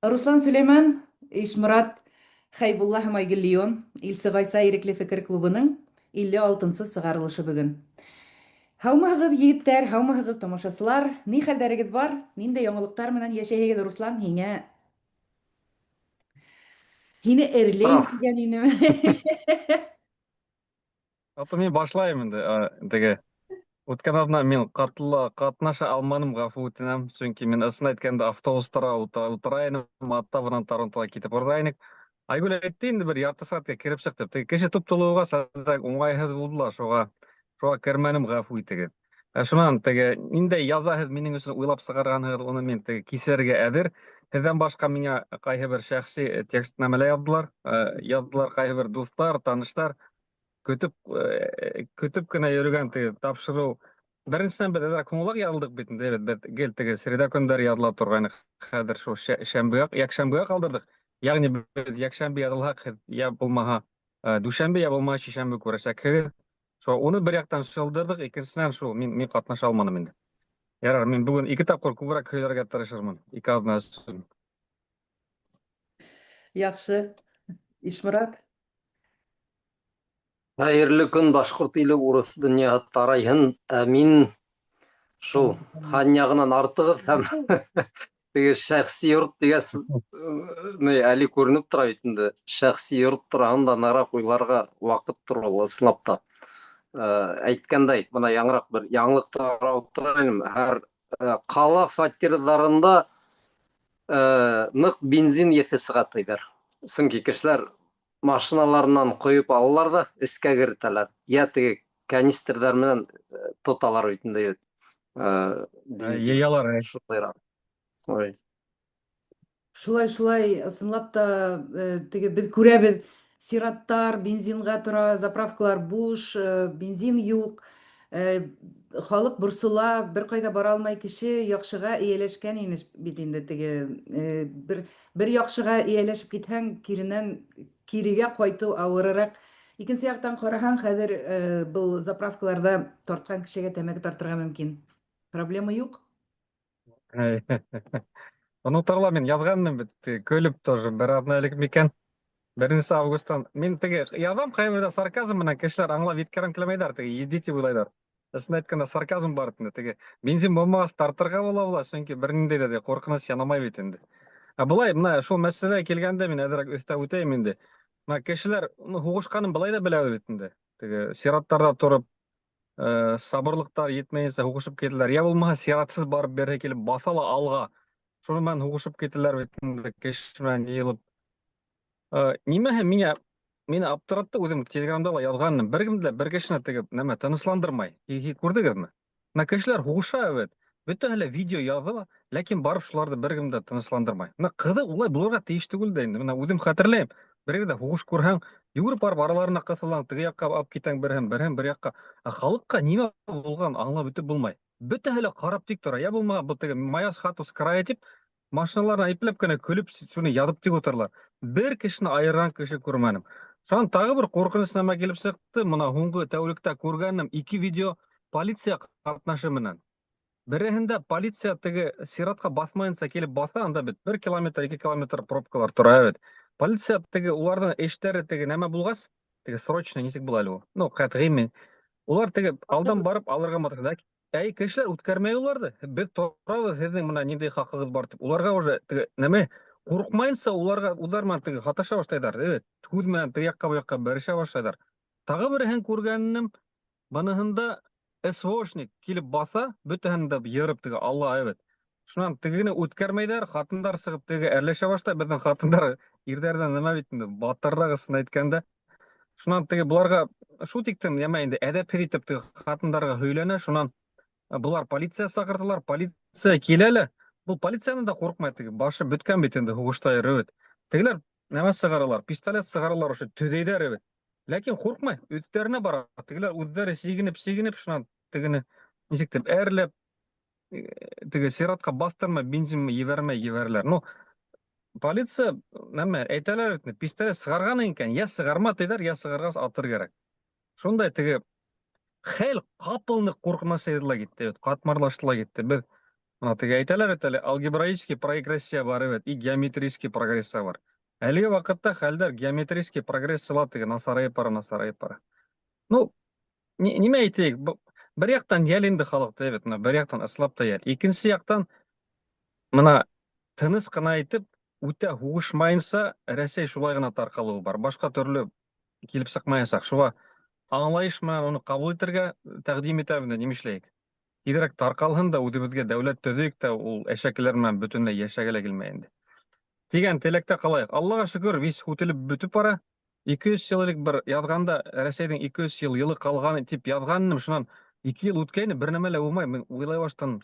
Руслан Сөләйман, Ишморат Хәйбулла һәм Айгөл Леон, Илсе Гайса Ирекле фекер клубының 56 нчы сыгарылышы бүген. Һаумыһыгыз, егетләр, һаумыһыгыз, тамашасылар. Ни хәлдәрегез бар? Ниндәй яңалыклар менән яшәйһегез, Руслан, һиңә Һине эрлейм дигән инем. Аты мин башлайым инде, теге. Үткән атна мин катла катнаша алманым, гафу үтенәм. Чөнки мин ысын әйткәндә автобустара утыра идем, Оттавадан Торонтога китеп бара идек. Айгөл әйтте инде бер ярты сәгатькә кереп чык дип. Теге кеше туп-тулы булгач, әзрәк уңайсыз булдылар, шуңа шуңа кермәнем, гафу итегез. Ә шуннан теге ниндәй яза һеҙ минең өсөн уйлап сығарғанһығыҙ, уны мин теге кисерергә әҙер. Һеҙҙән башҡа миңа ҡайһы бер шәхси текст нәмәлә яҙҙылар. Яҙҙылар ҡайһы бер дуҫтар, таныштар. Көтөп көтөп кенә йөрөгән теге тапшырыу. Беренсенән беҙ әҙерәк һуңлаҡ яҙылдыҡ бит инде, беҙ гел теге среда көндәре яҙыла торғайныҡ. Хәҙер шул шәмбегә, йәкшәмбегә ҡалдырҙыҡ. Ягъни беҙ йәкшәмбе яҙылһаҡ, һеҙ йә булмаһа дүшәмбе, йә булмаһа шишәмбе күрәсәкһегеҙ. Шул уны бер яҡтан шылдырҙыҡ, икенсенән шул мин мин ҡатнаша алманым инде. Ярар, мин бөгөн ике тапҡыр күберәк һөйләргә тырышырмын, ике аҙна өсөн. Яҡшы. Ишморат? Хәйерле көн, башҡорт иле, урыҫ донъяһы тарайһын, әмин. Шул һан яғынан артығыҙ һәм теге шәхси йорт дигәс, ни әле күренеп тора бит инде. Шәхси йорт тураһында нығыраҡ уйларға ваҡыттыр ул, ысынлап та. Әйткәндәй, бына яңыраҡ бер яңылыҡ тарап тора инем. Һәр ҡала фатирҙарында ныҡ бензин еҫе сыға тиҙәр. Сөнки кешеләр машиналарынан ҡойоп алалар ҙа эскә керетәләр. Йә теге канистрҙар менән тоталар бит инде бит. Бензин. Йыялар. Шундайыраҡ. Ой. Шулай, шулай, ысынлап та, теге беҙ күрәбеҙ, сираттар бензинға тора, заправкалар буш, бензин юҡ. Халыҡ борсола, бер ҡайҙа бара алмай кеше, яҡшыға эйәләшкән ине бит инде теге бер бер яҡшыға эйәләшеп китһәң, киренән кирегә ҡайтыу авырыраҡ. Икенсе яҡтан ҡараһаң, хәҙер был заправкаларҙа тартҡан кешегә тәмәке тартырға мөмкин. Проблема юҡ. Онотарла мин яҙғанмын бит, көлөп тоже бер аҙна элек микән? 1 августтан мин теге яҙам ҡайһы сарказм менән кешеләр аңлап еткерәм килмәйҙәр, теге етди тип уйлайҙар. Ысын әйткәндә сарказм бар инде. Теге бензин булмағас тартырға була була, сөнки бер ниндәй ҙә ҡурҡыныс янамай бит инде. Ә былай бына шул мәсьәләгә килгәндә мин әҙерәк өҫтәп үтәйем инде. Бына кешеләр һуғышҡанын былай ҙа беләбеҙ бит инде. Теге сираттарҙа тороп, сабырлыҡтар етмәйенсә һуғышып китәләр. Йә булмаһа сиратһыҙ барып береһе килеп баҫа ла алға. Шуның менән һуғышып китәләр бит инде кеше менән йыйылып. Нимәһе миңә мине аптыратты, үҙем Телеграмда ла яҙғанмын. Бер кемде лә бер кешене теге нәмә тынысландырмай. Күрҙегеҙме? Бына кешеләр һуғыша бит. Бөтәһе лә видео яҙа, ләкин барып шуларҙы бер кем дә тынысландырмай. Бына ҡыҙыҡ, улай булырға тейеш түгел дә инде. Бына үҙем хәтерләйем. Бер ерҙә һуғыш күрһәң, йүгереп барып араларына ҡыҫылаң, теге яҡҡа алып китәң береһен, береһен бер яҡҡа. Ә халыҡҡа нимә булған аңлап бөтөп булмай. Бөтәһе лә ҡарап тик тора. Йә булмаһа, был теге моя хата с края тип, машиналарына ипләп кенә көлөп, шуны яҙып тик ултыралар. Бер кешене айырған кеше күрмәнем. Шунан тағы бер ҡурҡыныс нәмә килеп сыҡты. Бына һуңғы тәүлектә күргәнем ике видео полиция ҡатнашы менән. Береһендә полиция теге сиратҡа баҫмайынса килеп баҫа, анда бит 1 километр, 2 километр пробкалар тора бит. Полиция теге уларҙың эштәре теге нәмә булғас, теге срочно нисек була әле ул? Ну, ҡәтғиме. Улар теге алдан барып алырға маташа. Әй, кешеләр үткәрмәй уларҙы. Беҙ торабыҙ, һеҙҙең бына ниндәй хаҡығыҙ бар тип. Уларға уже теге нәмә ҡурҡмайынса уларға улар менән теге һаташа башлайҙар. Evet, һүҙ менән теге яҡҡа был яҡҡа бәрешә башлайҙар. Тағы береһен күргәнем, быныһында СВОшник килеп баҫа, бөтәһен дә йырып теге ала, evet. Шунан тегене үткәрмәйҙәр, ҡатындар сығып теге әрләшә башлай. Беҙҙең ҡатындар ирҙәрҙән нәмә бит инде, батырыраҡ ысын әйткәндә. Шунан теге быларға шул тиктем нәмә инде әҙәпһеҙ итеп теге ҡатындарға һөйләнә, шунан былар полиция саҡырҙылар, полиция килә лә, был полицияны да ҡурҡмай теге, башы бөткән бит инде һуғышта йөрөп. Тегеләр нәмә сығаралар, пистолет сығаралар, ошо төҙәйҙәр бит. Ләкин ҡурҡмай, өҫтәренә бара. Тегеләр үҙҙәре сигенеп-сигенеп, шунан тегене нисек тип әрләп, теге сиратҡа баҫтырмай, бензин ебәрмәй ебәрәләр. Ну, полиция нәмә әйтәләр бит, пистолет сығарған икән, йә сығарма тиҙәр, йә сығарғас атыр кәрәк. Шундай теге хәл ҡапыл ныҡ ҡурҡынысайҙы ла китте, ҡатмарлашты ла китте. Беҙ Мына теге әйтәләр бит әле, алгебраический прогрессия бар бит, и геометрический прогрессия бар. Әлеге ваҡытта хәлдәр геометрический прогрессияла теге насарайып бара, насарайып бара. Ну, нимә әйтәйек, бер яҡтан йәл инде халыҡ та бит, мына бер яҡтан ысынлап та йәл. Икенсе яҡтан мына тыныс ҡына итеп үтә һуғышмайынса Рәсәй шулай ғына тарҡалыуы бар. Башҡа төрлө килеп сыҡмаясаҡ. Шуға аңлайыш менән уны ҡабул итергә тәҡдим итәбеҙ инде, нимә эшләйек? Тиҙерәк тарҡалһын да үҙебеҙгә дәүләт төҙөйөк тә ул әшәкеләр менән бөтөнләй йәшәге лә килмәй инде. Тигән теләктә ҡалайыҡ. Аллаға шөкөр, вис һүтелеп бөтөп бара. 200 йыл элек бер яҙғанда Рәсәйҙең 200 йыл йылы ҡалған тип яҙған инем, шунан 2 йыл үткәйне, бер нәмә лә булмай. Мин уйлай башланым,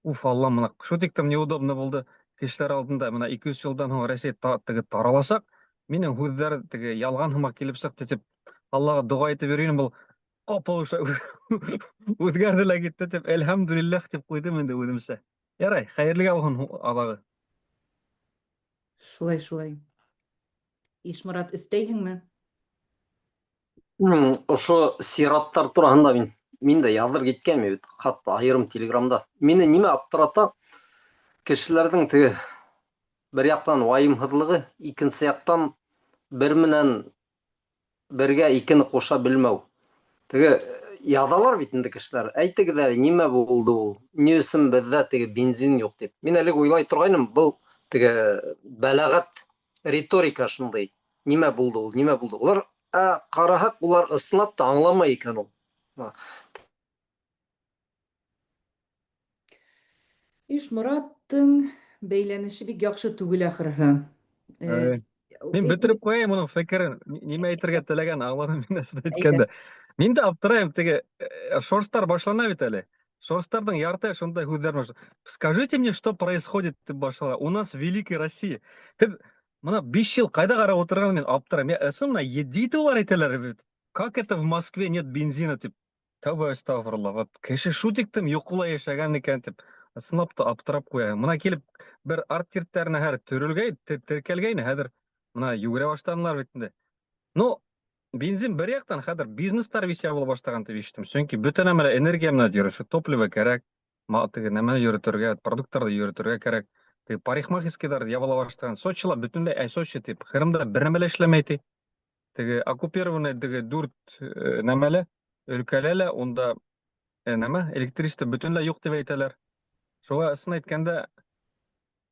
уф, Алла, мына шул тиклем неудобно булды кешеләр алдында. Мына 200 йылдан һуң Рәсәй теге тараласаҡ, минең һүҙҙәр теге ялған һымаҡ килеп сыҡты тип Аллаға доға итеп йөрөйм, был ҡапыл үҙгәрҙе лә китте тип, әлхәмдүлилләһ тип ҡуйҙым инде үҙемсә. Ярай, хәйерлегә булһын аҙағы. Шулай, шулай. Ишморат, өҫтәйһеңме? Ошо сираттар тураһында мин дә яҙыр киткәнмен бит, хатта айырым телеграмда. Мине нимә аптырата? Кешеләрҙең теге бер яҡтан вайымһыҙлығы, икенсе яҡтан бер менән бергә икене ҡуша белмәү. Теге яҙалар бит инде кешеләр. Әйтегеҙ әле, нимә булды ул? Ни өсөн беҙҙә теге бензин юҡ тип. Мин әле уйлай торғайным, был теге бәләғәт риторика шундай. Нимә булды ул? Нимә булды? Улар, ҡараһаҡ, улар ысынлап та аңламай икән ул. Ишмораттың бәйләнеше бик яҡшы түгел ахырыһы. Мин бөтөрөп ҡуяйым уның фекерен. Нимә әйтергә теләгән аңланым мин әсен әйткәндә. Мин дә аптырайым, теге шорстар башлана бит әле. Шорстарҙың ярты шундай һүҙҙәр башлана. Скажите мне, что происходит тип башлана. У нас в Великой России. Һеҙ мына 5 йыл ҡайҙа ҡарап ултырған мин аптырайым. Я ысын мына етди улар әйтәләр бит. Как это в Москве нет бензина тип. Тәүбә әстәғфирулла. Вот кеше шу тиктем йоҡола йәшәгән икән тип. Ысынлап та аптырап ҡуяһың. Мына килеп бер арт тирттәренә һәр төрөлгәй, теркәлгәйне, хәҙер мына йүгерә башланылар бит инде. Ну, бензин бер яҡтан хәҙер бизнестар висә була башлаған тип ишеттем. Сөнки бөтә нәмә лә энергия менән йөрөй. Шу топливо кәрәк, теге нәмәне йөрөтөргә, продукттарҙы йөрөтөргә кәрәк. Теге парикмахерскийҙар ябыла башлаған. Сочила бөтөнләй, әй, Сочи тип, Ҡырымда бер нәмә лә эшләмәй ти. Теге оккупированный теге дүрт нәмәле өлкәлә лә унда нәмә, электричество бөтөнләй юҡ тип әйтәләр. Шуға ысын әйткәндә,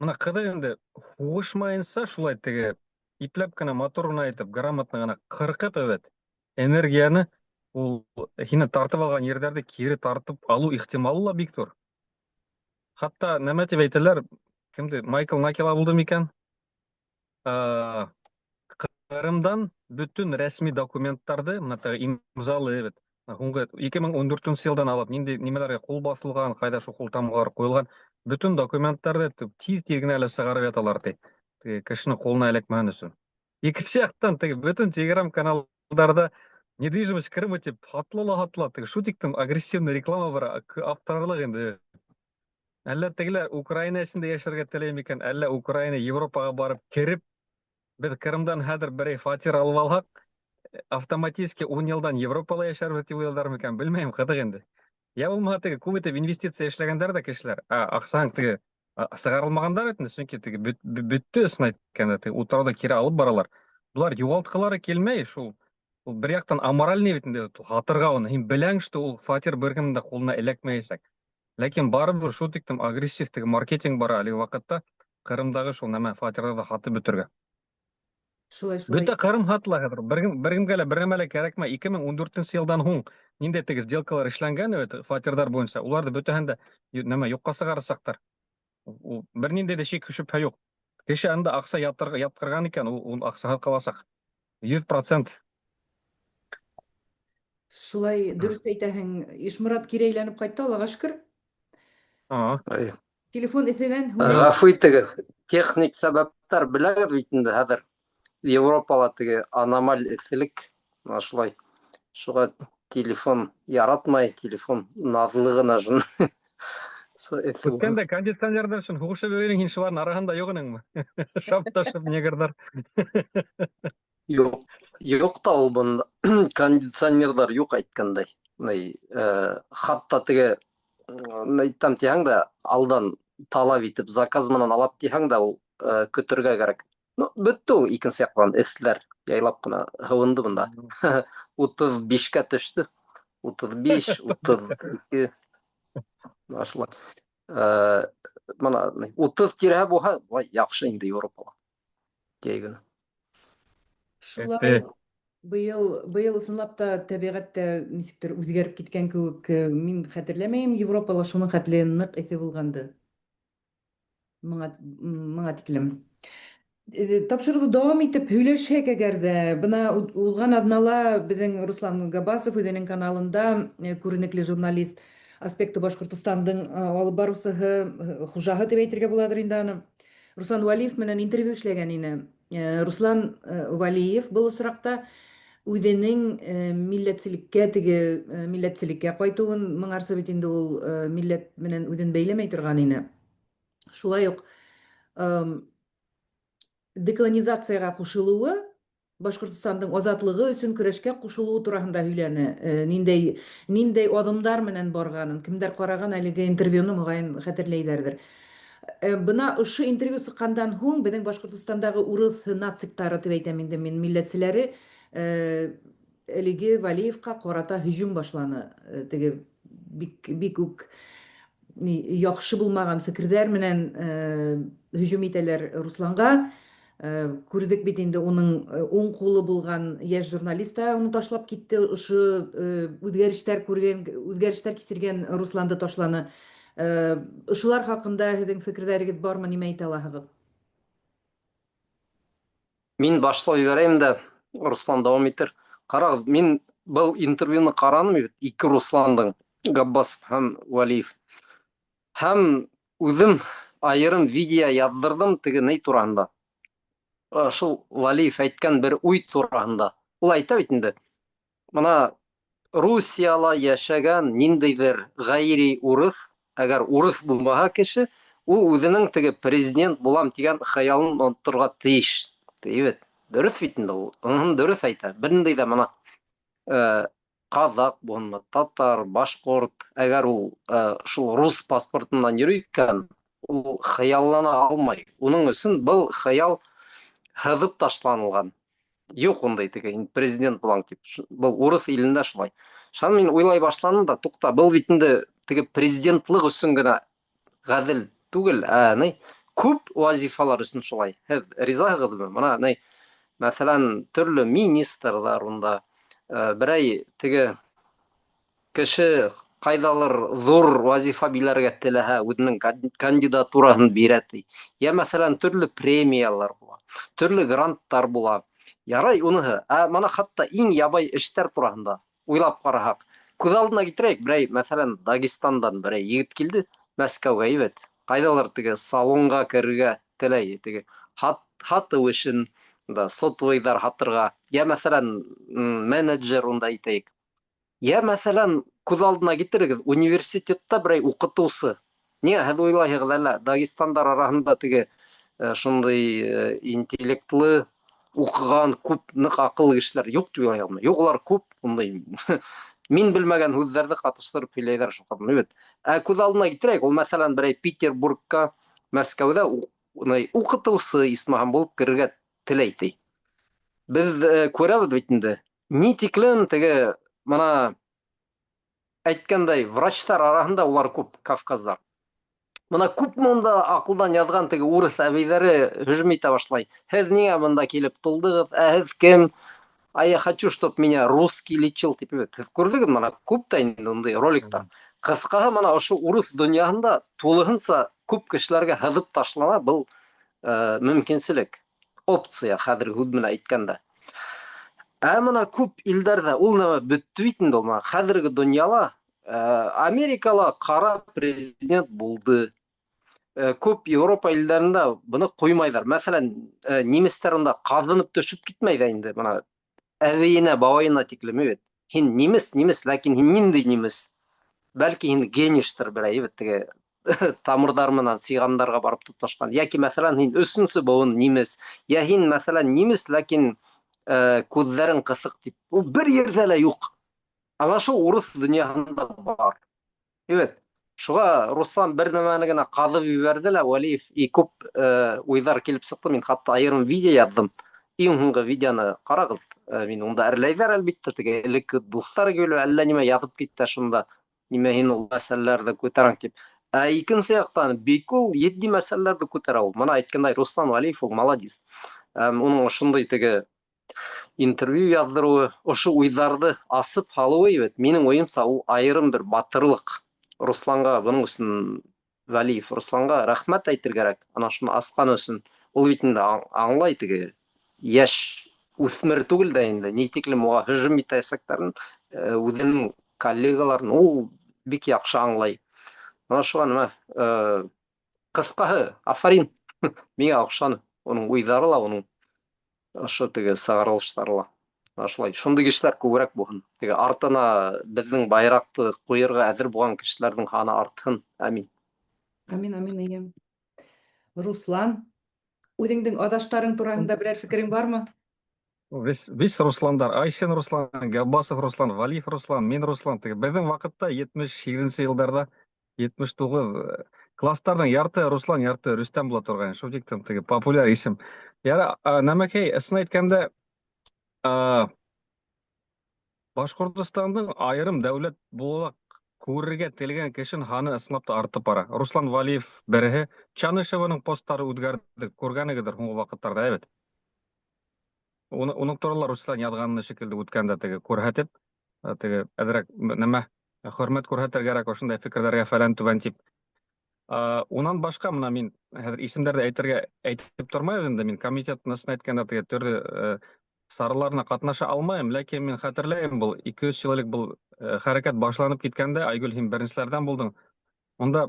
мына ҡыҙыҡ инде, һуғышмайынса шулай теге ипләп кенә, матур ғына итеп, грамотно ғына ҡырҡып, эвет, энергияны ул һине тартып алған ерҙәрҙе кире тартып алыу ихтималы ла бик ҙур. Хатта нәмә тип әйтәләр, кемде, Майкл Накила булды микән? Ҡырымдан бөтөн рәсми документтарҙы, мына теге имзалы, эвет, һуңғы ике мең ун дүртенсе йылдан алып ниндәй нимәләргә ҡул баҫылған, ҡайҙа шул ҡул тамғалар ҡуйылған, бөтөн документтарҙы тиҙ-тиҙ генә әле сығарып яталар ти. Теге кешенең ҡулына эләкмәһен өсөн. Икенсе яҡтан теге бөтөн телеграм-каналдарҙа недвижимость Крыма тип һатыла ла һатыла, теге шул тиклем агрессивный реклама бар, аптырарлыҡ инде. Әллә тегеләр Украина эсендә йәшәргә теләй микән, әллә Украина Европаға барып кереп, беҙ Ҡырымдан хәҙер берәй фатир алып алһаҡ, автоматически ун йылдан Европала йәшәрбеҙ тип уйларҙар микән, белмәйем, ҡыҙыҡ инде. Я булмаһа теге күп итеп инвестиция эшләгәндәр ҙә кешеләр, аҡсаһын теге сығарылмағандар бит инде, сөнки теге бөттө ысын әйткәндә, теге утрауҙы кире алып баралар. Былар юғалтҡылары килмәй, шул ул бер яҡтан аморальный бит инде, һатырға уны. Һин беләң, что ул фатир бер кемдең дә ҡулына эләкмәйәсәк. Ләкин барыбер шул тиклем агрессив теге маркетинг бара әлеге ваҡытта Ҡырымдағы шул нәмә фатирҙарҙы һатып бөтөргә. Шулай, шулай. Бөтә Ҡырым һатыла хәҙер. Бер кем, бер кемгә лә бер нәмә лә кәрәкмәй. Ике мең ун дүртенсе йылдан һуң ниндәй теге сделкалар эшләнгән бит фатирҙар буйынса, уларҙы бөтәһен дә нәмә юҡҡа сығарасаҡтар. Ул бер ниндәй ҙә шик шөбһә юҡ. Кеше анда аҡса ятҡырған икән, ул аҡсаһыҙ ҡаласаҡ. 100%. Шулай дөрөҫ әйтәһең. Ишморат кире әйләнеп ҡайтты, Аллаға шөкөр. Ай. Телефон эҫенән һүнә. Ғәфү итегеҙ, техник сәбәптәр беләгеҙ бит инде хәҙер. Европала теге аномаль эҫелек, мына шулай. Шуға телефон яратмай, телефон наҙлы ғына шуны. Үткәндә кондиционерҙар өсөн һуғышып йөрөйһөң, һин шуларҙың араһында юҡ инеңме? Шап та шап негрҙар. Юҡ, юҡ та ул бында. Кондиционерҙар юҡ әйткәндәй. Ни, хатта теге, әйтәм тиһәң дә, алдан талап итеп, заказ менән алап тиһәң дә, ул көтөргә кәрәк. Ну, бөттө ул икенсе яҡтан эҫеләр яйлап ҡына һыуынды бында. 35-кә төштө. 35, 32. Шулай. Мына 30 тирәһе булһа, былай яҡшы инде Европала. Йәй көнө. Шулай быйыл ысынлап та тәбиғәт тә нисектер үҙгәреп киткән кеүек. Мин хәтерләмәйем Европала шуның хәтле ныҡ эҫе булғанды. Моңа тиклем. Тапшырыуҙы дауам итеп һөйләшһәк әгәр ҙә, бына уҙған аҙнала беҙҙең Руслан Габасов үҙенең каналында, күренекле журналист, Аспекты Башҡортостандың алып барыусыһы, хужаһы тип әйтергә буладыр инде аны. Руслан Вәлиев менән интервью эшләгән ине. Руслан Вәлиев был осраҡта үҙенең милләтселеккә теге милләтселеккә ҡайтыуын, моңарсы бит инде ул милләт менән үҙен бәйләмәй торған ине. Шулай уҡ деколонизациягә ҡушылыуы, Башҡортостандың азатлығы өсөн көрәшкә ҡушылыуы тураһында һөйләне. Ниндәй аҙымдар менән барғанын, кемдәр ҡараған әлеге интервьюны, моғайын, хәтерләйҙәрҙер. Бына ошо интервью сыҡҡандан һуң беҙҙең Башҡортостандағы урыҫ нациктары тип әйтәм инде мин, милләтселәре әлеге Вәлиевҡа ҡарата һөжүм башланы. Теге бик бик үк яҡшы булмаған фекерҙәр менән һөжүм итәләр Русланға. Күрҙек бит инде, уның уң ҡулы булған йәш журналист та уны ташлап китте, ошо үҙгәрештәр күргән, үҙгәрештәр кисергән Русланды ташланы. Ошолар хаҡында һеҙҙең фекерҙәрегеҙ бармы, нимә әйтә алаһығыҙ? Мин башлап ебәрәйем дә, Руслан дауам итер. Ҡарағыҙ, мин был интервьюны ҡараным бит, ике Русландың, Габбасов һәм Вәлиев. Һәм үҙем айырым видео яҙҙырҙым теге ни тураһында. Шул Вәлиев әйткән бер уй тураһында. Ул әйтә бит инде. Мына Русияла йәшәгән ниндәйҙер ғәйри урыҫ, әгәр урыҫ булмаһа кеше, ул үҙенең теге президент булам тигән хыялын оноторға тейеш. Ти бит. Дөрөҫ бит инде ул. Уныһын дөрөҫ әйтә. Бер ниндәй ҙә мына ҡаҙаҡ булһынмы, татар, башҡорт, әгәр ул шул рус паспортынан йөрөй икән, ул хыяллана алмай. Уның өсөн был хыял һыҙып ташланылған. Юҡ ундай теге һин президент булам тип. Был урыҫ илендә шулай. Шунан мин уйлай башланым да, туҡта, был бит инде теге президентлыҡ өсөн генә ғәҙел түгел, ә ни күп вазифалар өсөн шулай. Һеҙ ризаһығыҙмы? Мына ни, мәҫәлән, төрлө министрҙар унда, берәй теге кеше ҡайҙалыр ҙур вазифа биләргә теләһә, үҙенең кандидатураһын бирә ти. Йә, мәҫәлән, төрлө премиялар була, төрлө гранттар була. Ярай уныһы. Ә мына хатта иң ябай эштәр тураһында уйлап ҡараһаҡ, күҙ алдына килтерәйек, берәй, мәҫәлән, Дагестандан берәй егет килде Мәскәүгә, әйбәт. Ҡайҙалыр теге салонға керергә теләй, теге һатыу эшен, да, сотовыйҙар һатырға, йә, мәҫәлән, менеджер унда әйтәйек. Йә, мәҫәлән, күҙ алдына килтерегеҙ, университетта берәй уҡытыусы. Ниңә һеҙ уйлайһығыҙ әллә дагестандар араһында теге шундай интеллектлы, уҡыған күп ныҡ аҡыллы кешеләр юҡ тип уйлайһығыҙмы? Юҡ, улар күп, ундай мин белмәгән һүҙҙәрҙе ҡатыштырып һөйләйҙәр шул ҡатын, бит. Ә күҙ алдына килтерәйек, ул, мәҫәлән, берәй Петербургка, Мәскәүҙә уҡытыусы исмаһам булып керергә теләй ти. Беҙ күрәбеҙ бит инде, ни тиклем теге мына әйткәндәй, врачтар араһында улар күп, кавказдар. Мына күпме унда аҡылдан яҙған теге урыҫ әбейҙәре һөжүм итә башлай. Һеҙ ниңә бында килеп тулдығыҙ? Ә һеҙ кем? А я хочу, чтоб меня русский лечил тип бит. Һеҙ күрҙегеҙ мына күп тә инде ундай роликтар. Ҡыҫҡаһы, мына ошо урыҫ донъяһында тулыһынса күп кешеләргә һыҙып ташлана был мөмкинселек, опция хәҙерге һүҙ менән әйткәндә. Ә мына күп илдәрҙә ул нәмә бөттө бит инде ул. Мына хәҙерге донъяла, Америкала ҡара президент булды. Күп Европа илдәрендә быны ҡуймайҙар. Мәҫәлән, немецтар унда ҡаҙынып төшөп китмәй ҙә инде. Мына әбейенә, бабайына тиклем бит. Һин немец, немец, ләкин һин ниндәй немец? Бәлки һин геништыр берәй, бит, теге тамырҙар менән сиғандарға барып тоташҡан. Йәки, мәҫәлән, һин өсөнсө быуын немец. Йә һин, мәҫәлән, немец, ләкин күҙҙәрең ҡыҫыҡ тип. Ул бер ерҙә лә юҡ. Ана шул урыҫ донъяһында бар. Эйбәт. Шуға Руслан бер нәмәне генә ҡаҙып ебәрҙе лә Вәлиев, и күп уйҙар килеп сыҡты. Мин хатта айырым видео яҙҙым. Иң һуңғы видеоны ҡарағыҙ. Мин унда әрләйҙәр, әлбиттә, теге элекке дуҫтар килеп әллә нимә яҙып китте шунда. Нимә һин ул мәсьәләләрҙе күтәрәң тип. Ә икенсе яҡтан бик ул етди мәсьәләләрҙе күтәрә ул. Мына әйткәндәй, Руслан Вәлиев ул молодец. Уның ошондай теге интервью яҙҙырыуы, ошо уйҙарҙы асып һалыуы бит, минең уйымса, ул айырым бер батырлыҡ. Русланға бының өсөн, Вәлиев Русланға рәхмәт әйтер кәрәк. Ана шуны асҡан өсөн. Ул бит инде аңлай, теге йәш үҫмер түгел дә инде, ни тиклем уға һөжүм итәсәктәрен, үҙенең коллегаларын ул бик яҡшы аңлай. Мына шуға нимә, ҡыҫҡаһы, афарин. Миңә оҡшаны. Уның уйҙары ла, уның ошо теге сығарылыштары ла. Мына шулай. Шундай кешеләр күберәк булһын. Теге артына беҙҙең байраҡты ҡуйырға әҙер булған кешеләрҙең һаны артһын. Амин. Амин, амин, эйе. Руслан, үҙеңдең аҙаштарың тураһында берәр фекерең бармы? Весь Русландар, Айсен Руслан, Габбасов Руслан, Валиев Руслан, мин Руслан. Теге беҙҙең ваҡытта 78-нсе йылдарҙа 79 класстарҙың ярты Руслан, ярты Рөстәм була торғайны. Шул тиклем теге популяр исем. Яра, нәмәкәй, ысын әйткәндә, Башҡортостандың айырым дәүләт булараҡ күрергә теләгән кешенең һаны ысынлап та артып бара. Руслан Валиев береһе, Чанышеваның посттары үҙгәрҙе, күргәнегеҙҙер һуңғы ваҡыттарҙа, әйбәт. Уның турала Руслан яҙғанын шикелле үткәндә теге күрһәтеп, теге әҙерәк нәмә хөрмәт күрһәтергә кәрәк ошондай фекерҙәргә фәлән түбән тип. Унан башҡа мына мин хәҙер исемдәрҙе әйтергә әйтеп тормайбыҙ инде, мин комитет ысын әйткәндә теге төрлө сараларына ҡатнаша алмайым, ләкин мин хәтерләйем, был 2-3 йыл элек был хәрәкәт башланып киткәндә, Айгөл, һин беренселәрҙән булдың. Унда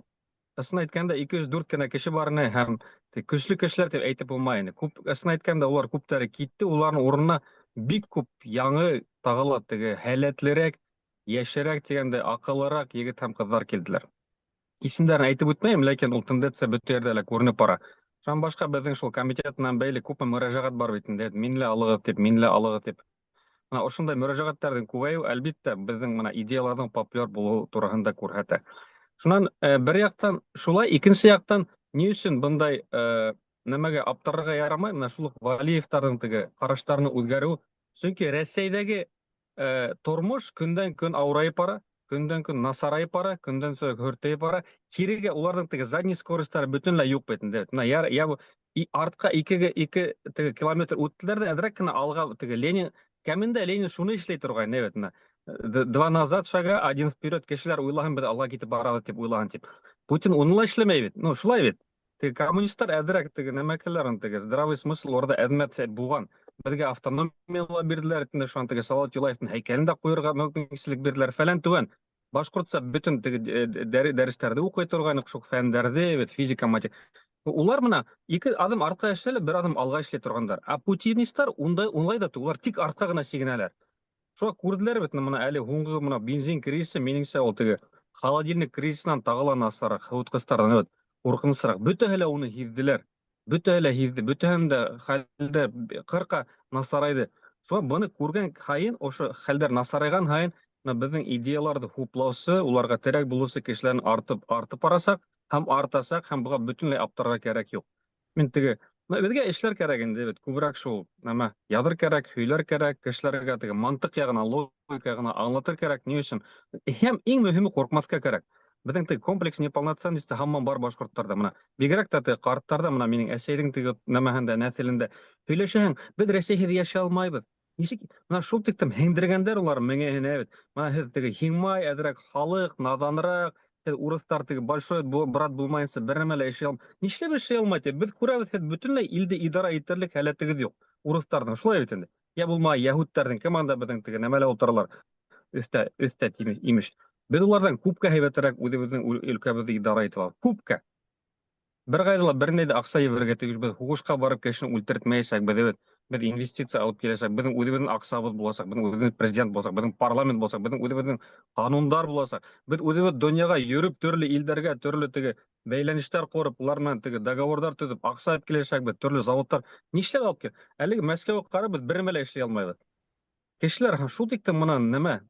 ысын әйткәндә 204 кенә кеше бар ине һәм көслө кешеләр тип әйтеп булмай ине. Күп ысын әйткәндә улар күптәре китте, уларҙың урынына бик күп яңы тағы ла теге һәләтлерәк, йәшерәк тигәндә аҡыллыраҡ егет һәм ҡыҙҙар килделәр. Исемдәрен әйтеп үтмәйем, ләкин ул тенденция бөтә ерҙә лә күренеп бара. Шунан башҡа беҙҙең шул комитет менән бәйле күпме мөрәжәғәт бар бит инде, мин лә алығыҙ тип, мин лә алығыҙ тип. Мына ошондай мөрәжәғәттәрҙең күбәйеү, әлбиттә, беҙҙең мына идеяларҙың популяр булыуы тураһында күрһәтә. Шунан бер яҡтан шулай, икенсе яҡтан ни өсөн бындай нәмәгә аптырарға ярамай, мына шул уҡ Валиевтарҙың теге ҡараштарының үҙгәреүе, сөнки Рәсәйҙәге тормош көндән көн ауырайып бара, көндән көн насарайып бара, көндән көн хөртәйеп бара. Кирегә уларҙың теге задний скоростары бөтөнләй юҡ бит инде. Мына яр, я и артҡа ике теге километр үттеләр ҙә, әҙерәк кенә алға теге Ленин, кәмендә Ленин шуны эшләй торғайны, бит мына. Два назад шага, один вперед, кешеләр уйлаһын, беҙ алға китеп барабыҙ тип уйлаһын тип. Путин уны ла эшләмәй бит. Ну, шулай бит. Теге коммунисттар әҙерәк теге нәмәкәләрен теге здравый смысл уларҙа әҙмәт булған. Беҙгә автономия ла бирҙеләр, инде шунан теге Салават Юлаевтың һәйкәлен дә ҡуйырға мөмкинселек бирҙеләр, фәлән түгән. Башҡортса бөтөн теге дәрестәрҙе уҡый торғайныҡ, шул фәндәрҙе, бит физика, математика. Улар мына ике аҙым артҡа эшләй, бер аҙым алға эшләй торғандар. Ә путинисттар ундай, унлай да түгел, улар тик артҡа ғына сигенәләр. Шуға күрҙеләр бит, мына әле һуңғы мына бензин кризисы, минеңсә, ул теге холодильник кризисынан тағы ла насарыраҡ, һыуытҡыстарҙан бит ҡурҡынысыраҡ. Бөтәһе лә уны һиҙҙеләр. Бөтәһе лә һиҙҙе, бөтәһен дә хәлдә ҡырҡа насарайҙы. Шуға быны күргән һайын, ошо хәлдәр насарайған һайын, мына беҙҙең идеяларҙы хуплаусы, уларға терәк булыусы кешеләрҙең артып барасаҡ һәм артасаҡ, һәм быға бөтөнләй аптырарға кәрәк юҡ. Мин теге мына беҙгә эшләр кәрәк инде бит, күберәк шул нәмә яҙыр кәрәк, һөйләр кәрәк, кешеләргә теге мантыҡ яғынан, логика яғынан аңлатыр кәрәк, ни өсөн. Һәм иң мөһиме ҡурҡмаҫҡа кәрәк. Беҙҙең теге комплекс неполноценности һаман бар башҡорттарҙа. Мына бигерәк тә теге ҡарттарҙа, мына минең әсәйҙең теге нәмәһендә, нәҫелендә һөйләшәһең, беҙ Рәсәйһеҙ йәшәй алмайбыҙ. Нисек? Мына шул тиклем һеңдергәндәр улар миңәһенә бит. Мына һеҙ теге һиңмай, әҙерәк халыҡ, наҙаныраҡ, һеҙ урыҫтар теге большой брат булмайынса бер нәмә лә эшләй алмай. Нишләп эшләй алмай тип? Беҙ күрәбеҙ, һеҙ бөтөнләй илде идара итерлек һәләтегеҙ юҡ. Урыҫтарҙың шулай бит инде. Я булмай, яһүдтәрҙең кем анда беҙҙең теге нәмәлә ултыралар. Өҫтә имеш. Беҙ уларҙан күпкә һәйбәтерәк үҙебеҙҙең өлкәбеҙҙе идара итеп алабыҙ. Күпкә. Бер ҡайҙа ла бер ниндәй ҙә аҡса ебәрергә түгел, беҙ һуғышҡа барып кешене үлтертмәйәсәкбеҙ бит. Беҙ инвестиция алып киләсәк, беҙҙең үҙебеҙҙең аҡсабыҙ буласаҡ, беҙҙең үҙебеҙҙең президент буласаҡ, беҙҙең парламент буласаҡ, беҙҙең үҙебеҙҙең ҡанундар буласаҡ. Беҙ үҙебеҙ донъяға йөрөп төрлө илдәргә, төрлө теге бәйләнештәр ҡороп, улар менән теге договорҙар төҙөп, аҡса алып киләсәкбеҙ, төрлө заводтар. Нишләп алып кил? Әлеге Мәскәүгә ҡарап беҙ бер нәмә лә эшләй алмайбыҙ. Кешеләр шул тиклем мынан нәмә?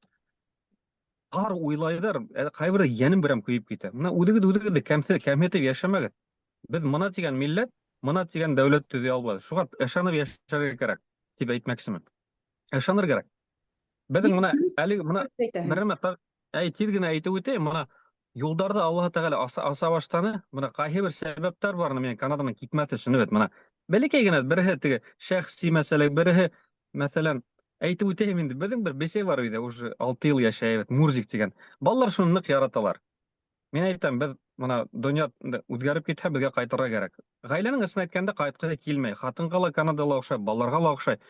Тар уйлайҙар, ә ҡайберҙә йәнем берәм көйөп китә. Мына үҙегеҙ үҙегеҙҙе кәмһетеп йәшәмәгеҙ. Беҙ мына тигән милләт, мына тигән дәүләт төҙөй албаҙ. Шуға ышанып йәшәргә кәрәк, тип әйтмәксемен. Ышаныр кәрәк. Беҙҙең мына әле мына бер нәмә әй тиҙ генә әйтеп үтәйем, мына юлдарҙы Аллаһы Тәғәлә аса башланы. Мына ҡайһы бер сәбәптәр бар, мин Канаданан китмәҫ өсөн бит. Мына бәләкәй генә береһе теге шәхси мәсьәлә, береһе, мәҫәлән, әйтеп үтәйем инде, беҙҙең бер бесәй бар өйҙә, уже 6 йыл йәшәй бит, Мурзик тигән. Балалар шуны ныҡ яраталар. Мин әйтәм, беҙ мына донъя үҙгәреп китһә, беҙгә ҡайтырға кәрәк. Ғаиләнең ысын әйткәндә ҡайтҡыһы килмәй. Ҡатынға ла Канадала оҡшай, балаларға ла оҡшай.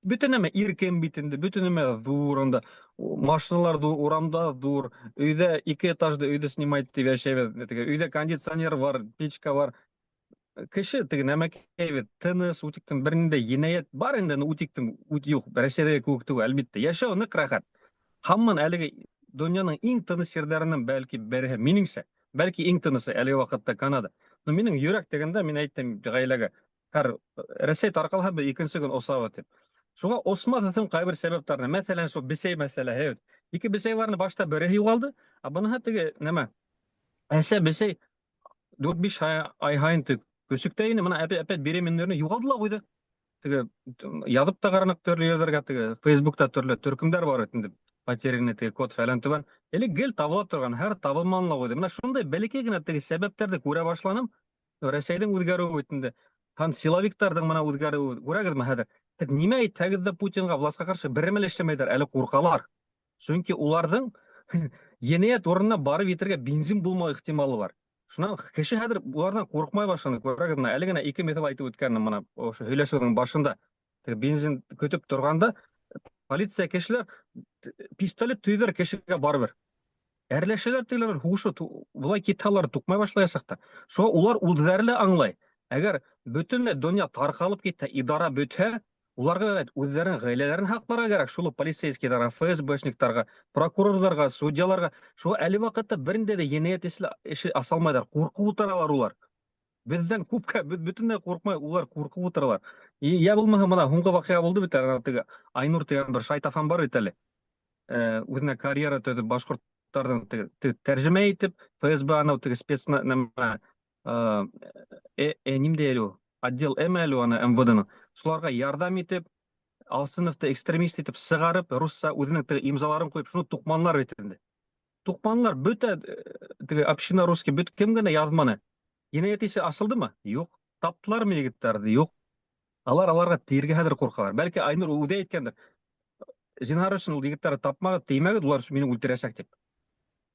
Бөтә нәмә иркен бит инде, бөтә нәмә ҙур унда. Машиналар ҙур, урамда ҙур, өйҙә ике этажлы өйҙө снимать тип йәшәйбеҙ. Теге өйҙә кондиционер бар, печка бар. Кеше теге нәмәкәй бит, тыныс, үтектең бер ниндәй енәйәт бар инде, үтектең үт юҡ, Рәсәйҙәге кеүек түгел, әлбиттә. Йәшәү ныҡ рәхәт. Һаман әлеге донъяның иң тыныс ерҙәренең бәлки береһе, минеңсә, бәлки иң тынысы әлеге ваҡытта Канада. Но минең йөрәк тегендә, мин әйттем ғаиләгә, һәр Рәсәй тарҡалһа, беҙ икенсе көн осабыҙ тип. Шуға осмаҫ өсөн ҡайбер сәбәптәрне, мәҫәлән, шул бесәй мәсьәләһе бит. Ике бесәй бар, башта береһе юғалды, ә быныһы теге нәмә? Әсә бесәй 4-5 ай һайын теге көсөктә ине, мына опять беременный юғалды ла ҡуйҙы. Теге яҙып та ҡараныҡ төрлө ерҙәргә, теге Фейсбукта төрлө төркөмдәр бар бит инде, потерянный теге кот фәлән түбән. Элек гел табыла торған, һәр табылманы ла ҡуйҙы. Мына шундай бәләкәй генә теге сәбәптәрҙе күрә башланым. Рәсәйҙең үҙгәреүе бит инде. Һәм силовиктарҙың мына үҙгәреүе. Күрәгеҙме хәҙер? Һеҙ нимә әйтһәгеҙ ҙә Путинға, властьҡа ҡаршы бер нәмә лә эшләмәйҙәр, әле ҡурҡалар. Сөнки уларҙың енәйәт урынына барып етергә бензин булмау ихтималы бар. Шунан кеше хәҙер уларҙан ҡурҡмай башланы. Күрәгеҙ, мына әле генә ике миҫал әйтеп үткәнем мына ошо һөйләшеүҙең башында. Теге бензин көтөп торғанда полиция кешеләр пистолет төйҙәр кешегә барыбер. Әрләшәләр тегеләр, һуғышы былай китһә улар туҡмай башлаясаҡ та. Шуға улар үҙҙәре лә аңлай. Әгәр бөтөнләй донъя тарҡалып китһә, идара бөтһә, уларға үҙҙәренең ғаиләләрен һаҡларға кәрәк. Шул уҡ полицейскийҙарға, ФСБшниктарға, прокурорҙарға, судьяларға. Шуға әле ваҡытта бер ниндәй ҙә енәйәт эше аса алмайҙар. Ҡурҡып ултыралар улар. Беҙҙән күпкә, беҙ бөтөнләй ҡурҡмай, улар ҡурҡып ултыралар. И, йә булмаһа мына һуңғы ваҡиға булды бит, ана теге Айнур тигән бер шайтафан бар бит әле. Үҙенә карьера төҙөп башҡорттарҙың теге тәржемә итеп, ФСБ анау теге спецна нәмә, нимдәй әле ул? Отдел М әле аны МВД-ның. Шуларға ярҙам итеп, Алсыновты экстремист итеп сығарып, русса үҙенең теге имзаларын ҡуйып, шуны туҡманлар бит инде. Туҡманлар бөтә теге община русский, бөт кем генә яҙманы. Енәйәт эше асылдымы? Юҡ. Таптылармы егеттәрҙе? Юҡ. Алар аларға тейергә хәҙер ҡурҡалар. Бәлки Айнур үҙе әйткәндер. Зинһар өсөн ул егеттәрҙе тапмағыҙ, теймәгеҙ, улар мине үлтерәсәк тип.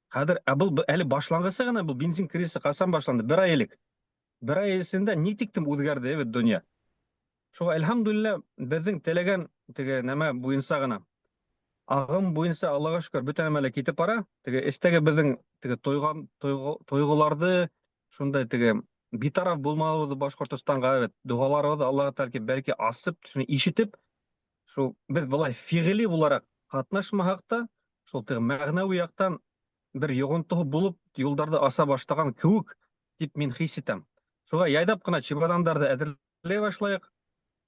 Хәҙер, ә был әле башланғысы ғына, был бензин кризисы ҡасан башланды? Бер ай элек. Бер ай эсендә ни тиклем үҙгәрҙе бит донъя. Шуға әлхәмдүлиллә беҙҙең теләгән теге нәмә буйынса ғына. Ағым буйынса Аллаға шөкөр бөтә нәмә лә китеп бара. Теге эстәге беҙҙең теге тойған тойғоларҙы шундай теге битараф булмауыбыҙҙы Башҡортостанға бит доғаларыбыҙҙы Аллаға тәлки бәлки асып, шуны ишетеп, шул беҙ былай фиғли булараҡ ҡатнашмаһаҡ та, шул теге мәғнәүи яҡтан бер йоғонтоһо булып юлдарҙы аса башлаған кеүек тип мин хис итәм. Шуға яйҙап ҡына чемодандарҙы әҙерләй башлайыҡ.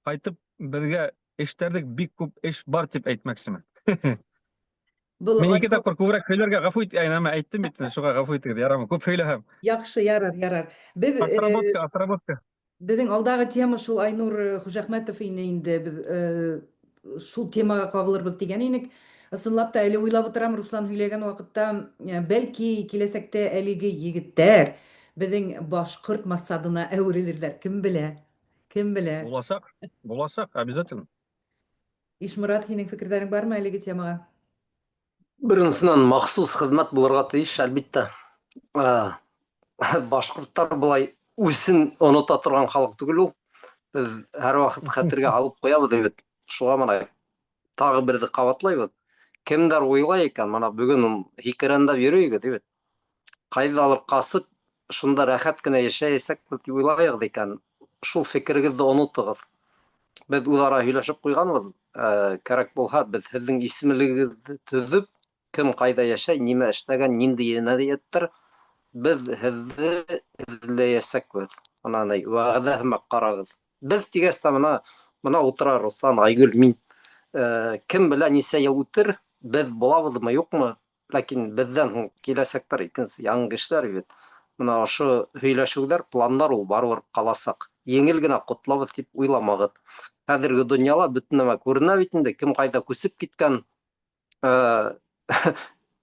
Ҡайтып беҙгә эштәрҙе бик күп эш бар тип әйтмәксемен. Был Мин ике тапҡыр күберәк һөйләргә ғәфү ит, әй, нәмә әйттем бит, шуға ғәфү итегеҙ, ярамы, күп һөйләһәм. Яҡшы, ярар, ярар. Беҙ Отработка, отработка. Беҙҙең алдағы тема шул Айнур Хужәхмәтов ине инде, беҙ шул темаға ҡағылырбыҙ тигән инек. Ысынлап та әле уйлап ултырам, Руслан һөйләгән ваҡытта, бәлки киләсәктә әлеге егеттәр беҙҙең башҡорт Моссадына әүерелерҙәр, кем белә? Кем белә? Буласаҡ, буласаҡ, обязательно. Ишморат, һинең фекерҙәрең бармы әлеге темаға? Беренсенән, махсус хеҙмәт булырға тейеш, әлбиттә. Башҡорттар былай үҙен онота торған халыҡ түгел ул. Беҙ һәр ваҡыт хәтергә алып ҡуябыҙ бит. Шуға мына тағы берҙе ҡабатлайбыҙ. Кемдәр уйлай икән, мына бөгөн һикерәндәп йөрөй бит. Ҡайҙалыр ҡасып, шунда рәхәт кенә йәшәйәсәкбеҙ тип уйлайығыҙ икән, шул фекерегеҙҙе онотоғоҙ. Беҙ үҙ-ара һөйләшеп ҡуйғанбыҙ, кәрәк булһа, беҙ һеҙҙең исемлегегеҙҙе төҙөп, кем ҡайҙа йәшәй, нимә эшләгән, ниндәй енәйәттәр, беҙ һеҙҙе эҙләйәсәкбеҙ. Мына ни, вәғәҙә һымаҡ ҡарағыҙ. Беҙ тигәс тә мына ултыра Руслан, Айгөл, мин. Кем белә нисә йыл үтер, беҙ булабыҙмы, юҡмы? Ләкин беҙҙән һуң киләсәктәр икенсе яңы кешеләр бит. Мына ошо һөйләшеүҙәр, пландар ул барыбер ҡаласаҡ. Еңел генә ҡотолабыҙ тип уйламағыҙ. Хәҙерге донъяла бөтөн нәмә күренә бит инде, кем ҡайҙа күсеп киткән.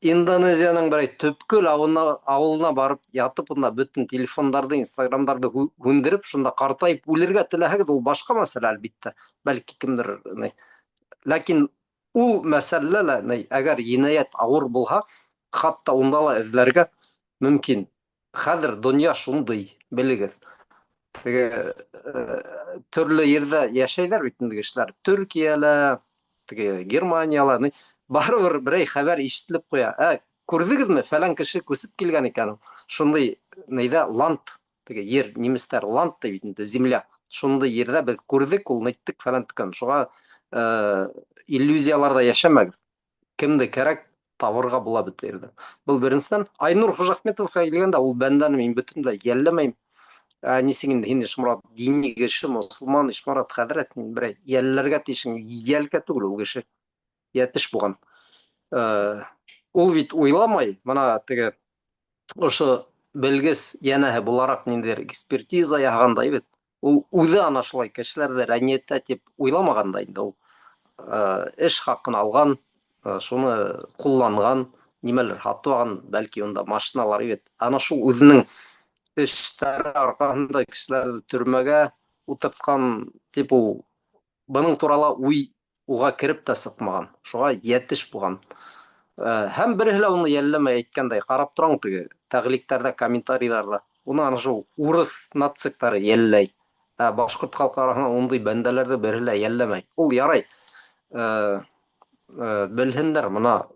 Индонезияның берәй төпкөл ауылына, ауылына барып ятып, унда бөтөн телефондарҙы, инстаграмдарҙы һүндереп, шунда ҡартайып үлергә теләһәгеҙ, ул башҡа мәсьәлә, әлбиттә. Бәлки кемдер, ләкин Ул мәсьәләлә лә, ни, әгәр енәйәт ауыр булһа, хатта унда ла эҙләргә мөмкин. Хәҙер донъя шундый, белегеҙ. Теге төрлө ерҙә йәшәйҙәр бит инде кешеләр. Төркиәлә, теге Германияла, ни, барыбер берәй хәбәр ишетелеп ҡуя. Ә, күрҙегеҙме, фәлән кеше күсеп килгән икән. Шундый нейҙә ланд теге ер, немецтар ланд ди бит инде, земля. Шундый ерҙә беҙ күрҙек, ул ниттек, фәлән төкән. Шуға иллюзияларҙа йәшәмәгеҙ. Кемде кәрәк табырға була бөтә ерҙә. Был беренсенән. Айнур Хужахметовҡа килгәндә, ул бәндәне мин бөтөнләй йәлләмәйем. Ә нисек инде һин, Ишморат, дини кеше, мосолман, Ишморат хәҙрәт, һин берәй йәлләргә тейешең, йәлкә түгел ул кеше. Йәтеш булған. Ул бит уйламай, мына теге ошо белгес йәнәһе булараҡ ниндәйҙер экспертиза яһағандай бит. Ул үҙе ана шулай кешеләрҙе рәнйетә тип уйламаған да инде ул. Эш хаҡын алған, шуны ҡулланған, нимәлер һатып алған, бәлки унда машиналар бит. Ана шул үҙенең эштәре арҡаһында кешеләрҙе төрмәгә ултыртҡан тип ул Бының турала уй уға кереп тә сыҡмаған. Шуға йәтеш булған. Һәм береһе лә уны йәлләмәй әйткәндәй, ҡарап тораң теге тәгъликтәрҙә, комментарийҙарҙа. Уны ана шул урыҫ нациктары йәлләй. Ә башҡорт халҡы араһынан ундай бәндәләрҙе береһе лә йәлләмәй. Ул ярай. Белһендәр, мына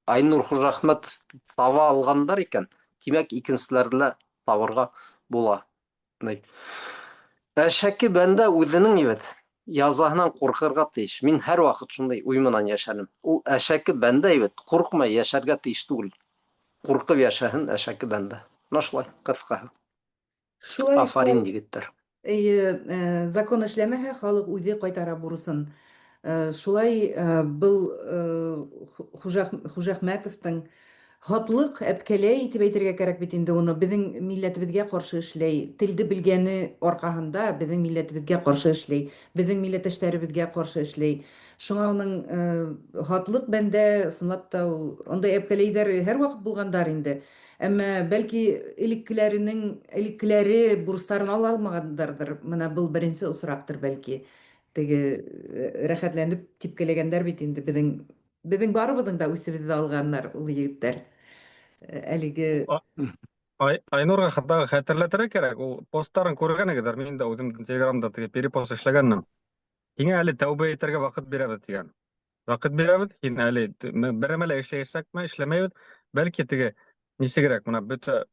Айнур Хужахмәтов таба алғандар икән, тимәк, икенселәрҙе лә табырға була. Әшәке бәндә үзенең ебет язаһынан ҡурҡырға тейеш. Мин һәр ваҡыт шундай уй менән йәшәнем. Ул әшәке бәндә ебет ҡурҡмай йәшәргә тейеш түгел. Ҡурҡып йәшәһен әшәке бәндә. Менә шулай, ҡыҫҡаһы. Шулай, Афарин, егеттәр. Эйе, закон эшләмәһә, халык үҙе ҡайтара бурысын. Шулай был Хужахмәтовтың һатлыҡ әпкәләй дип әйтергә кәрәк бит инде уны, безнең милләтебеҙгә ҡаршы эшләй, телде белгәне арҡаһында безнең милләтебеҙгә ҡаршы эшләй, безнең милләттәшләребеҙгә ҡаршы эшләй. Шуңа уның һатлыҡ бәндә, ысынлап та ул андай әпкәләйҙәр һәрваҡыт булғандар инде. Әмма бәлки элеккеләренең элеккеләре бурыстарын ала алмагандарҙыр. Менә был беренсе осраҡтыр бәлки. Теге рәхәтләнеп типкеләгәндәр бит инде безнең безнең барыбыҙның да үсебеҙҙе алғаннар ул егеттәр. Әлеге Ай, Айнурға хатта хәтерләтергә кәрәк, ул посттарын күргәнегеҙҙер, мин дә үҙем Телеграмда теге перепост эшләгәнмен. Һиңә әле тәүбә итергә ваҡыт бирәбеҙ тигән. Ваҡыт бирәбеҙ, һин әле берәмә лә эшләйәсәкме, эшләмәйбеҙ. Бәлки теге нисегерәк, мына бөтә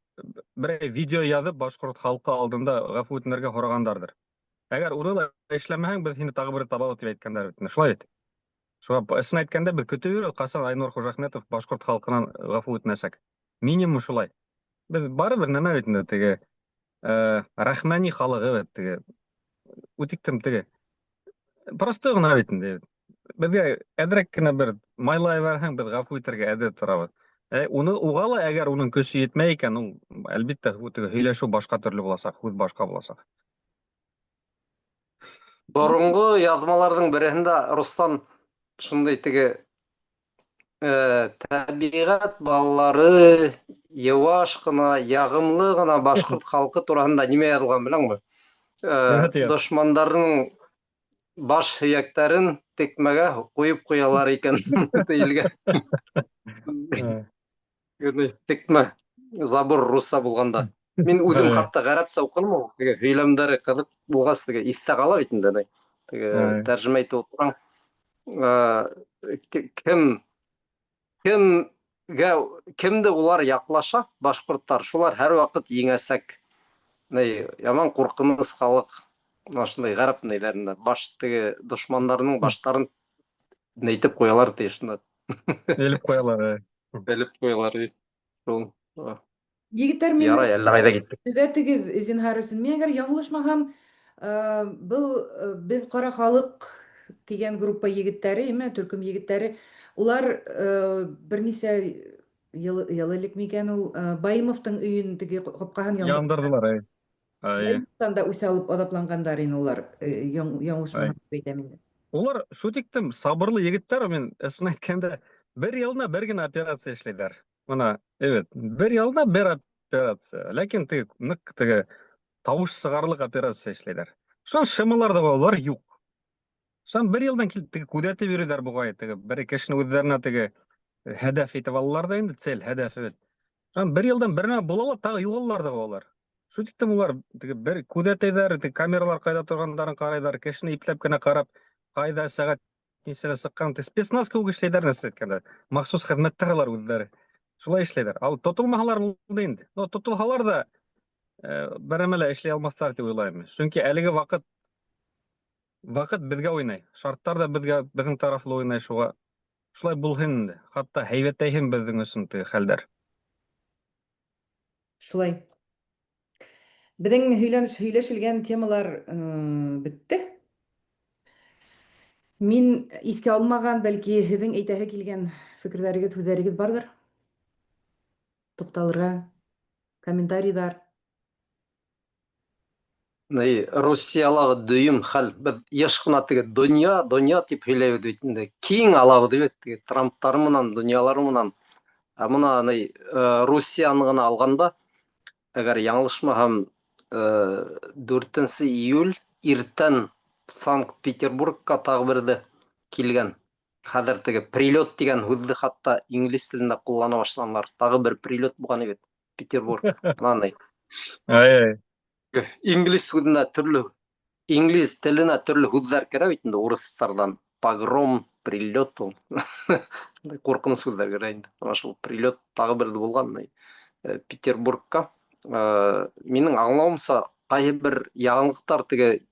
берәй видео яҙып башҡорт халҡы алдында ғәфү үтенергә һорағандарҙыр. Әгәр уны ла эшләмәһәң, беҙ һине тағы бер табабыҙ тип әйткәндәр бит. Шулай бит. Шуға ысын әйткәндә беҙ көтөп йөрөбөҙ, ҡасан Айнур Хужахметов башҡорт халҡынан ғәфү үтенәсәк. Минимум шулай. Беҙ барыбер нәмә бит инде теге рәхмәни халығы бит теге. Үтиктем теге. Простой ғына бит инде. Беҙгә әҙерәк кенә бер майлай бәрһәң, беҙ ғәфү итергә әҙер торабыҙ. Уны уға ла әгәр уның көсө етмәй икән, ул әлбиттә теге һөйләшеү башҡа төрлө буласаҡ, һүҙ башҡа буласаҡ. Боронғо яҙмаларҙың береһендә Руслан шундай теге тәбиғәт балалары йыуаш ҡына, яғымлы ғына башҡорт халҡы тураһында нимә яҙылған беләңме? Дошмандарының баш һөйәктәрен текмәгә ҡуйып ҡуялар икән тейелгән. Текмә забор русса булғанда. Мин үҙем хатта ғәрәпсә уҡыным ул. Теге һөйләмдәре ҡыҙыҡ булғас, теге иҫтә ҡала бит инде. Теге тәржемә итеп ултыраң. Кем кемгә кемде улар яҡлаша, башҡорттар, шулар һәр ваҡыт еңәсәк. Ни, яман ҡурҡыныс халыҡ. Мына шундай ғәрәп нәйләрендә баш теге дошмандарының баштарын нәйтеп ҡуялар ти шунда. Элеп ҡуялар. Элеп ҡуялар. Шул. Егеттәр, мине Ярай, әллә ҡайҙа киттек. төҙәтегеҙ, зинһар өсөн. Мин әгәр яңылышмаһам, был беҙ ҡара халыҡ дигән группа егетләре, име, төркем егетләре, улар берничә ел, ел элек микән ул Баимовтың өен теге капкаһын яндырдылар. Яндырдылар, әй. Әй. Баимовтан да үч алып азаплангандар инде улар, яңлышмасам дип әйтәм инде. Улар шу тиктем сабырлы егетләр, мин ысын әйткәндә, бер елына бер генә операция эшлиләр. Мына, evet, бер елына бер операция. Ләкин теге нык теге тавыш чыгарлык операция эшлиләр. Шуннан шемалар да алар юк. Шуннан бер елдан килеп теге күзәтеп йөриләр бугай, теге бер кешене үзләренә теге һәдәф итеп алалар да инде, цель, һәдәф бит. Шуннан бер елдан бер нәмә була ла, тагы югалалар да алар. Шу тиктем улар теге бер күзәтәйләр, теге камералар кайда торганнарын карайлар, кешене ипләп кенә карап, кайда сәгать ничәдә чыккан, теге спецназ кебек эшләйләр нәрсә әйткәндә. Махсус хезмәттәр алар үзләре. Шулай эшләйләр. Ал тотылмаһалар булды инде. Но тотылһалар да бер нәмә лә эшли алмаслар дип уйлыйм. Чөнки әлеге вакыт вакыт безгә уйный. Шартлар да безгә безнең тарафлы уйный шуга. Шулай булһын инде. Хатта һәйбәтләйһен безнең өчен теге хәлләр. Шулай. Безнең һөйләнеш һөйләшелгән темалар бетте. Мин искә алмаган, бәлки һеҙҙең әйтәһе килгән фекерләрегеҙ, һүҙҙәрегеҙ барҙыр. Туҡталырға, комментарийҙар. Ни, Русиялағы дөйөм хәл. Беҙ йыш ҡына теге донъя, донъя тип һөйләйбеҙ бит инде. Киң алабыҙ бит теге Трамптары менән, донъялары менән. Ә мына ни, Русияны ғына алғанда, әгәр яңылышмаһам, 4 июль иртән Санкт-Петербургка тағы берҙе килгән. Хәҙер теге прилет тигән һүҙҙе хатта инглиз телендә ҡуллана башланылар. Тағы бер прилет булған бит Петербург. Мына ни. Ай-ай. Инглиз һүҙенә төрлө, инглиз теленә төрлө һүҙҙәр керә бит инде урыҫтарҙан. Погром, прилет ул. Ҡурҡыныс һүҙҙәр керә инде. Ана шул прилет тағы берҙе булған Петербургка. Минең аңлауымса, ҡайһы бер яңылыҡтар теге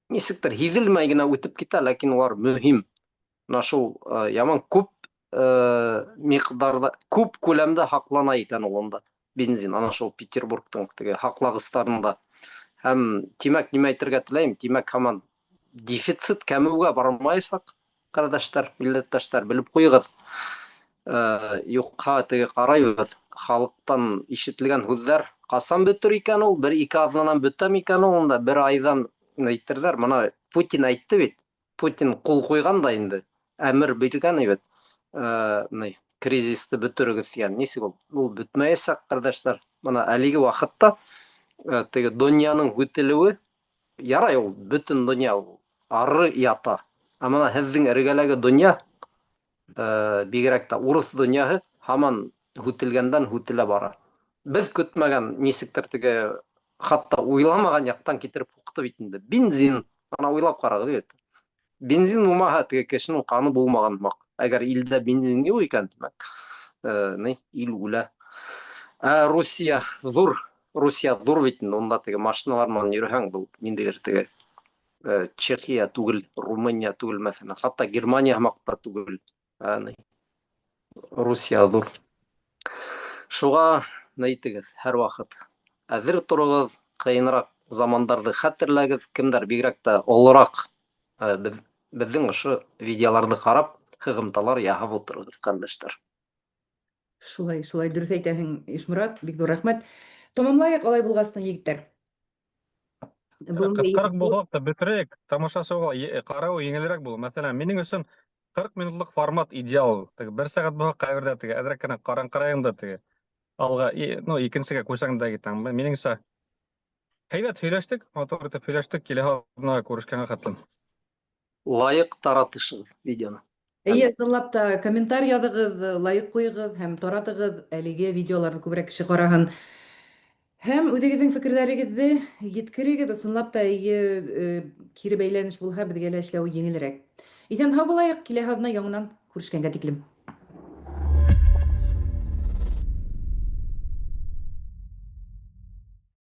нисектер һиҙелмәй генә үтеп китә, ләкин улар мөһим. Мына шул яман күп миҡдарҙа, күп күләмдә һаҡлана икән ул унда бензин, ана шул Петербургтың теге һаҡлағыстарында. Һәм тимәк, нимә әйтергә теләйем, тимәк, һаман дефицит кәмеүгә бармайсаҡ, ҡәрҙәштәр, милләттәштәр, белеп ҡуйығыҙ. Юҡҡа теге ҡарайбыҙ, халыҡтан ишетелгән һүҙҙәр ҡасан бөтөр икән ул, бер-ике аҙнанан бөтә микән ул, унда бер айҙан әйтерҙәр. Мына Путин әйтте бит, Путин ҡул ҡуйған да инде, әмер биргән бит, ни, кризисты бөтөрөгөҙ тигән. Нисек ул? Ул бөтмәйәсәк, ҡәрҙәштәр. Мына әлеге ваҡытта теге донъяның һүтелеүе, ярай ул, бөтөн донъя ул ары ята. Ә мына һеҙҙең эргәләге донъя, бигерәк тә урыҫ донъяһы һаман һүтелгәндән һүтелә бара. Беҙ көтмәгән, нисектер теге хатта уйламаған яҡтан китереп һуҡты бит инде. Бензин, ана уйлап ҡарағыҙ бит. Бензин булмаһа, теге кешенең ҡаны булмаған һымаҡ. Әгәр илдә бензин юҡ икән, тимәк, ни, ил үлә. Ә Русия ҙур, Русия ҙур бит инде, унда теге машиналар менән йөрөһәң, был ниндәйҙер теге Чехия түгел, Румыния түгел, мәҫәлән, хатта Германия һымаҡ та түгел. Ни, Русия ҙур. Шуға әйтегеҙ, һәр ваҡыт әҙер тороғоҙ, ҡыйыныраҡ замандарҙы хәтерләгеҙ, кемдәр бигерәк тә олораҡ, беҙҙең ошо видеоларҙы ҡарап, һығымталар яһап ултырығыҙ, ҡәрҙәштәр. Шулай, шулай дөрөҫ әйтәһең, Ишморат, бик ҙур рәхмәт. Тамамлайыҡ алай булғастың, егеттәр. Бөгөнгө Ҡыҫҡараҡ булһаҡ та бөтөрәйек, тамашасыға ҡарауы еңелерәк булыр. Мәҫәлән, минең өсөн 40 минутлыҡ формат идеал. Теге бер сәғәт булһа, ҡайберҙә теге әҙерәк кенә ҡараңҡырайың да теге алға, ну, икенсегә күсәң дә китәң. Минеңсә, һәйбәт һөйләштек, матур итеп һөйләштек, киләһе аҙнаға күрешкәнгә хәтлем. Лайыҡ таратышығыҙ видеоны. Эйе, ысынлап та комментарий яҙығыҙ, лайк ҡуйығыҙ һәм таратығыҙ, әлеге видеоларҙы күберәк кеше ҡараһын. Һәм үҙегеҙҙең фекерҙәрегеҙҙе еткерегеҙ, ысынлап та эйе, кире бәйләнеш булһа, беҙгә лә эшләү еңелерәк. Иҫән һау булайыҡ, киләһе аҙна яңынан күрешкәнгә тиклем.